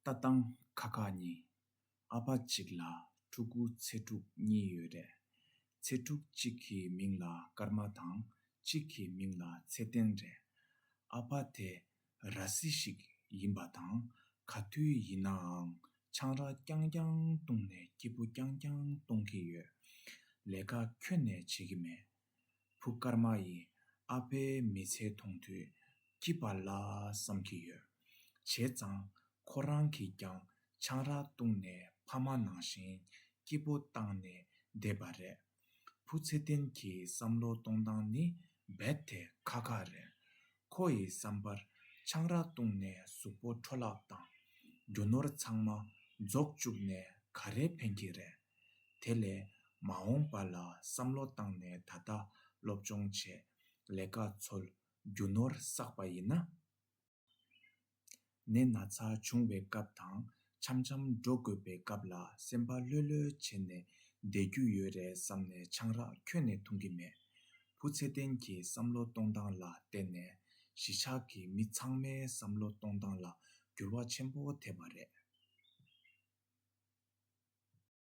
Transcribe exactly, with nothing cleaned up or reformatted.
ལྟ་སྟངས་ཁ་ཁ་གཉིས། ཨ་ཕ་གཅིག་ལ་ཕྲུ་གུ་ཚེ་ཕྲུག་གཉིས་ཡོད་རེད། ཚེ་ཕྲུག་གཅིག་གི་མིང་ལ་ཀརྨ་དང་གཅིག་གི་མིང་ལ་ཚེ་བརྟན་རེད། ཨ་ཕ་དེ་ར་སི་ཞིག་ཡིན་པ་དང་ག་དུས་ཡིན་ནའང་ཆང་རག་རྐྱང་རྐྱང་བཏུང་ནས་སྐྱིད་པོ་རྐྱང་རྐྱང་གཏོང་གི་ཡོད། ལས་ཀ་ཁྱོན་ནས་བྱེད་ཀྱི་མེད། བུ་ཀརྨ་ཡིས་ཨ་ཕའི་མི་ཚེ་མཐོང་དུས་སྐྱིད་པ་ལ་བསམ་གྱི་ཡོད། བྱས་ཙང་ཁོ་རང་གིས་ཀྱང་ཆང་རག་བཏུང་ནས་ཕ་མ་ནང་བཞིན་སྐྱིད་པོ་བཏང་ནས་བསྡད་པ་རེད། བུ་ཚེ་བརྟན་གྱི་བསམ་བློ་གཏོང་སྟངས་ནི་རྦད་དེ་ཁ་ཁ་རེད། ཁོ་ཡི་བསམ་པར་ཆང་རག་བཏུང་ནས་གཟུགས་པོ་འཕྲོ་བརླག་དང་རྒྱུ་ནོར་ཚང་མ་རྫོགས་བཅུག་ནས་ག་རེ་ཕན་གྱི་རེད། དེ་ལས་མ་འོངས་པ་ལ་བསམ་བློ་བཏང་ནས་ད་ལྟ་སློབ་སྦྱོང་བྱས། ལས་ཀ་འཚོལ། རྒྱུ་ནོར་བསགས་པ་ཡིན་ན། ནད་ན་ཚ་བྱུང་བའི་སྐབས་དང་འཆམ་འཆམ་འགྲོ་དགོས་པའི་སྐབས་ལ་སེམས་པ་ལྷོད་ལྷོད་བྱས་ནས་བསྡད་རྒྱུ་ཡོད་རེད་བསམ་ནས་ཆང་རག་ཁྱོན་ནས་འཐུང་གི་མེད། བུ་ཚེ་བརྟན་གྱི་བསམ་བློ་གཏོང་སྟངས་ལ་བརྟེན་ནས་གཞིས་ཆགས་ཀྱི་མི་ཚང་མའི་བསམ་བློ་གཏོང་སྟངས་ལ་འགྱུར་བ་ཆེན་པོ་ཐེབས་པ་རེད།